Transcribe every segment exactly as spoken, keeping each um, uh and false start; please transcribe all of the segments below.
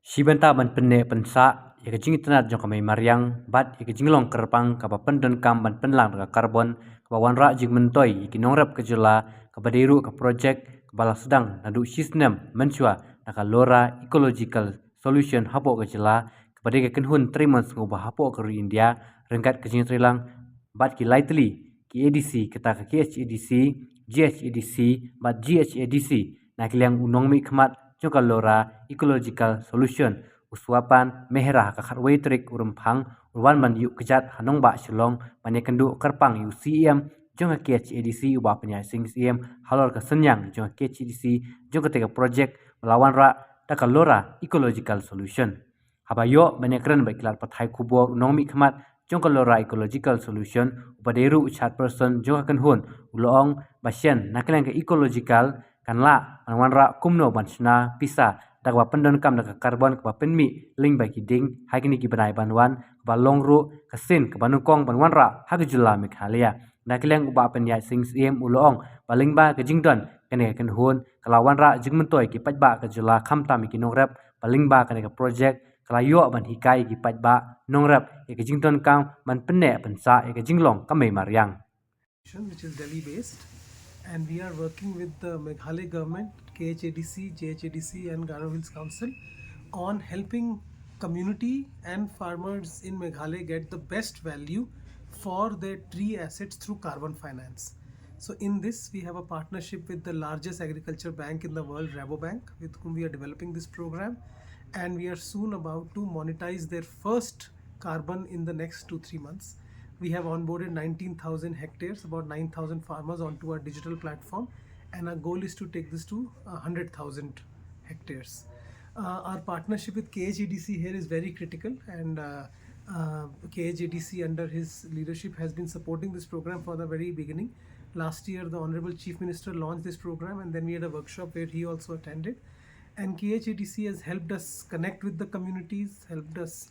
Shi bynta ban pynneh pynsah ïa ka jingitynnad jong ka mei mariang bad ïa ka jinglong kyrpang kaba pyndonkam ban pynlang da ka karbon, kaba wanrah jingmyntoi ïa ki nongrep ka jylla, kaba dei ruh ka projek kaba la sdang naduh shi snem mynshuwa na ka Lora Ecological Solution hapoh ka jylla, kaba dei ka kynhun trei mon sngewbha hapoh ka ri India, ryngkat ka jingtreilang bad ki lai tylli ki A D C, kata ka K H A D C, G H A D C bad G H A D C, na ka liang u nongmihkhmat jong ka Lora Ecological Solution, u Swapan Mehra, ha ka khatwei tarik u Rymphang, u wan ban ïuh kjat ha nongbah Shillong ban ïakynduh kyrpang ïa u C E M jong ka K H A D C, u Bah Pynïaid Singh Syiem, halor ka synñiang jong ka K H A D C jong katei ka projek ba la wanrah da ka Lora Ecological Solution. Haba ïoh ban ïakren bad ki lad pathai khubor, u nongmihkhmat jong ka Lora Ecological Solution, uba dei ruh u chairperson jong ka kynhun, u la ong ba shen na ka liang ka ecological kan lah ban wanrah kumno ban shna pisa da kaba pyndonkam da ka karbon kaba pynmih lyngba ki dieng ha kine ki bnai ban wan, kaba long ruh ka sien kaba nyngkong ban wanrah ha ka jylla Meghalaya. Na ka liang u Bah Pynïaid Singh Syiem u la ong ba lyngba ka jingdon kane ka kynhun, ka la wanrah jingmyntoi ki paidbah ka jylla, khamtam ïa ki nongrep, ba lyngba kane ka projek ka la ïoh ban hikai ïa ki paidbah nongrep ïa ka jingdonkam ban pynneh pynsah ïa ka jinglong ka mei mariang. Which is Delhi based, and we are working with the Meghalaya government, K H A D C, G H A D C, and Garo Hills Council on helping community and farmers in Meghalaya get the best value for their tree assets through carbon finance. So in this, we have a partnership with the largest agriculture bank in the world, Rabobank, with whom we are developing this program, and we are soon about to monetize their first carbon in the next two, three months. We have onboarded nineteen thousand hectares, about nine thousand farmers onto our digital platform, and our goal is to take this to one hundred thousand hectares. Uh, our partnership with K H A D C here is very critical, and uh, uh, K H A D C under his leadership has been supporting this program from the very beginning. Last year, the Honorable Chief Minister launched this program, and then we had a workshop where he also attended. And K H A D C has helped us connect with the communities, helped us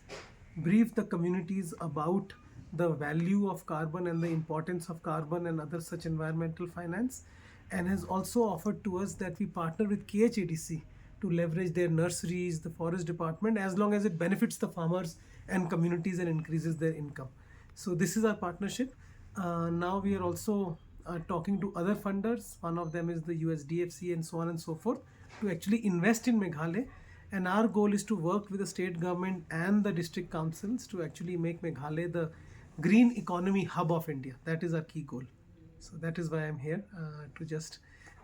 brief the communities about the value of carbon and the importance of carbon and other such environmental finance, and has also offered to us that we partner with K H A D C to leverage their nurseries, the forest department, as long as it benefits the farmers and communities and increases their income. So this is our partnership. Uh, now we are also uh, talking to other funders. One of them is the U S D F C and so on and so forth, to actually invest in Meghalaya. And our goal is to work with the state government and the district councils to actually make Meghalaya the green economy hub of India. That is our key goal. So that is why I'm here, uh, to just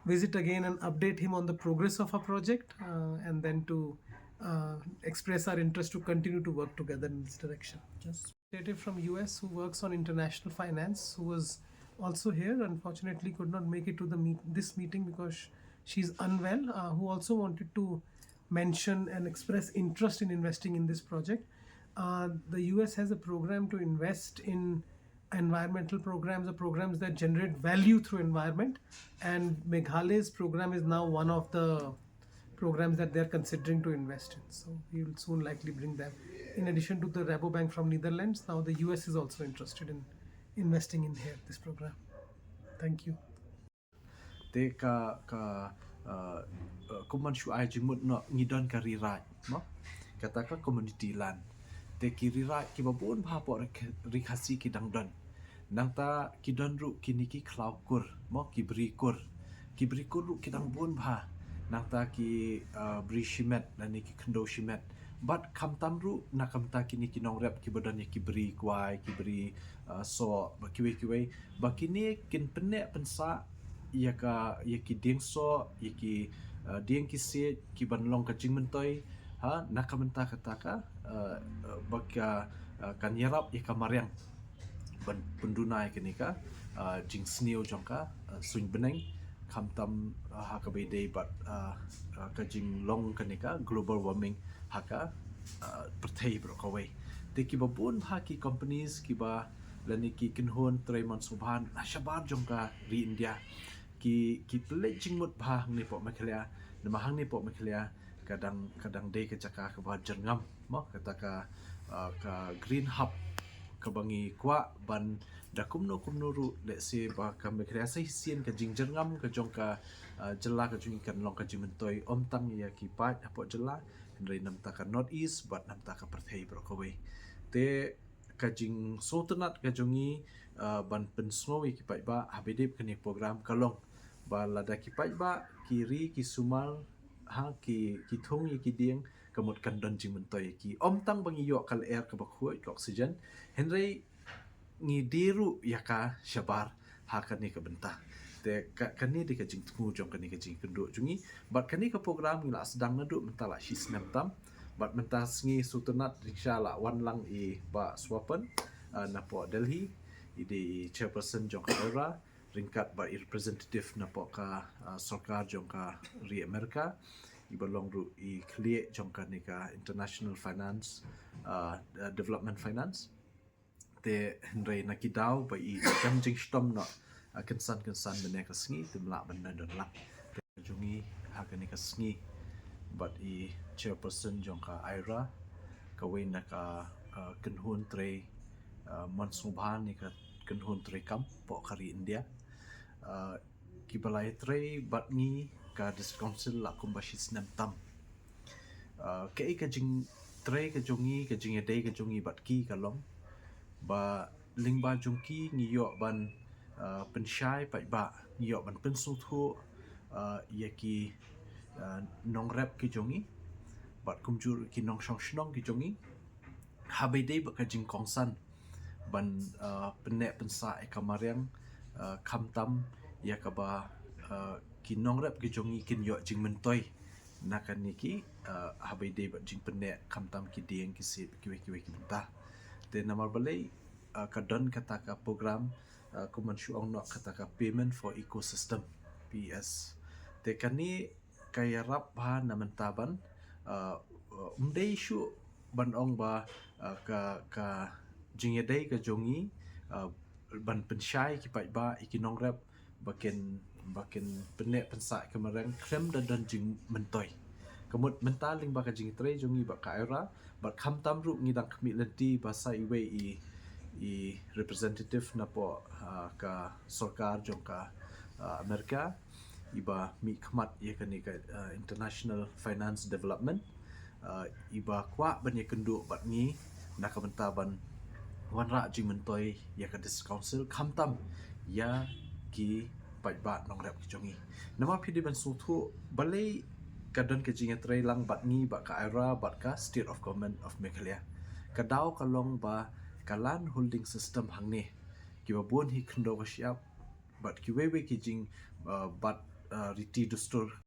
visit again and update him on the progress of our project, uh, and then to uh, express our interest to continue to work together in this direction. Just representative from U S who works on international finance, who was also here, unfortunately could not make it to the meet- this meeting because she's unwell, uh, who also wanted to mention and express interest in investing in this project. Uh, the U S has a program to invest in environmental programs or programs that generate value through environment, and Meghalaya's program is now one of the programs that they're considering to invest in. So we will soon likely bring them. In addition to the Rabobank from Netherlands, now the U S is also interested in investing in here, this program. Thank you. Te ka, ka, uh, uh, kumban shu ai jingmut noh, ngi don ka Ri Raid, mo? Kata ka community land. Te ki Ri Raid kiba bun bha hapoh Ri Khasi ki dang don. Nangta ki don ruh kine ki khlaw kur, mo, ki bri kur. Ki bri kur ruh ki dang bun bha. Nangta ki, uh, bri shimet, lane ki khyndew shimet. Bad khamtam ruh na ka bynta kine ki nongrep kiba don ïa ki bri kwai, ki bri, uh, soh, bad kiwei kiwei. Ba kine kin pynneh pynsah ïa ka, ïa ki dieng soh, ïa ki, uh, dieng ki siej, ki ban long ka jingmyntoi, ha, na ka bynta kata ka, uh, uh, ba ka, uh, kan ïarap ïa ka mariang ban pynduna ïa kane ka, uh, jingsniew jong ka, uh, suiñ bneng, khamtam, uh, ha kaba ïadei bad, uh, uh, ka jinglong kane ka global warming ha ka, uh, pyrthei baroh kawei. Te kiba bun bha ki companies kiba lane ki kynhun trei mon sngewbha na shabar jong ka ri India ki, ki pynleit jingmut bha hangne hapoh Meghalaya, namar hangne hapoh Meghalaya ka dang, ka dang dei ka jaka kaba jyrngam, mo, kata ka, uh, ka green hub kaba ngi kwah ban da kumno kumno ruh, let's say, ba ka Meghalaya sa shisien ka jingjyrngam ka jong ka, uh, jylla ka jong ngi kan long ka jingmyntoi ym tang ïa ki paid hapoh jylla, hynrei namar ka North East bad namar ka pyrthei baroh kawei. Te ka jingsngewtynnat ka jong ngi, uh, ban pynsngew ïa ki paidbah ha ba dei kane program ka long ba lada ki paidbah ki ri ki sumar ha ki, ki thung ïa ki dieng, ka mut kan don jingmyntoi ïa ki. Ym tang ba ngi ïoh ka lyer kaba khuid, ka oxygen, hynrei ngi die ruh ïa ka shabar ha kane ka bynta. Te ka, kane dei ka jingthmu jong kane ka jingkynduh jong ngi. Bad kane ka program ngi la sdang naduh mynta la shi snem tam. Bad mynta sngi sngewtynnat dang sha la wan lang i Bah Swapan, uh, napoh Delhi, i dei i chairperson jong ka AIRA, ryngkat bad i representative napoh ka, uh, sorkar jong ka ri Amerika, iba long ruh i khlieh jong kane ka international finance, uh, uh, development finance. Te hynrei na ki daw ba i kam jingshitom noh, uh, kynsan kynsan mynne ka sngi, te ym lah ban don lang. Te jong ngi ha kane ka sngi bad i chairperson jong ka AIRA, kawei na ka, uh, kynhun trei, uh, mon sngewbha ne ka kynhun trei kam hapoh ka ri India. Uh, kiba la ïatrei bad ngi ka District Council la kumba shi snem tam. Uh, kaei ka jingtrei ka jong ngi, ka jingïadei ka jong ngi bad ki ka long ba lyngba jong ki ngi ïoh ban, uh, pynshai paidbah, ngi ïoh ban pynsngewthuh, uh, ïa ki, uh, nongrep ki jong ngi bad kumjuh ki nongshong shnong ki jong ngi ha ba dei bad ka jingkongsan ban, uh, pynneh pynsah ïa ka mariang, uh, khamtam ïa kaba, uh, ki nongrep ki jong ngi kin ïoh jingmyntoi na kane ki, uh, ha ba dei bad jingpynneh khamtam ki dieng ki siej kiwei kiwei ki bynta. Te namar balei, uh, ka don kata ka program, uh, kumban shu ong noh kata ka Payment for Ecosystem, P E S. Te kane ka ïarap bha na mynta ban, uh, uh, ym dei shuh ban ong ba, uh, ka, ka jingïadei ka jong ngi, uh, ban pynshai ki paidbah, ïa ki nongrep ba kin, ba kin pynneh pynsah ka mariang khlem da don jingmyntoi. Ka mut mynta lyngba ka jingtrei jong ngi bad ka AIRA, bad khamtam ruh ngi dang khmih lynti ba sa iwei i, i representative napoh, uh, ka sorkar jong ka, uh, Amerika, iba mihkhmat ïa kane ka, uh, international finance development, uh, iba kwah ban ïakynduh bad ngi na ka bynta ban wanrah jingmyntoi ïa ka District Council khamtam ïa ki paidbah nongrep ki jong ngi. Namar phi dei ban sngewthuh balei ka don ka jingïatrei lang bad ngi bad ka AIRA bad ka State of Government of Meghalaya. Ka daw ka long ba ka land holding system hangne, kiba bun hi khyndew ka shyiap bad kiwei wei ki jing, uh, bad, uh, riti dustur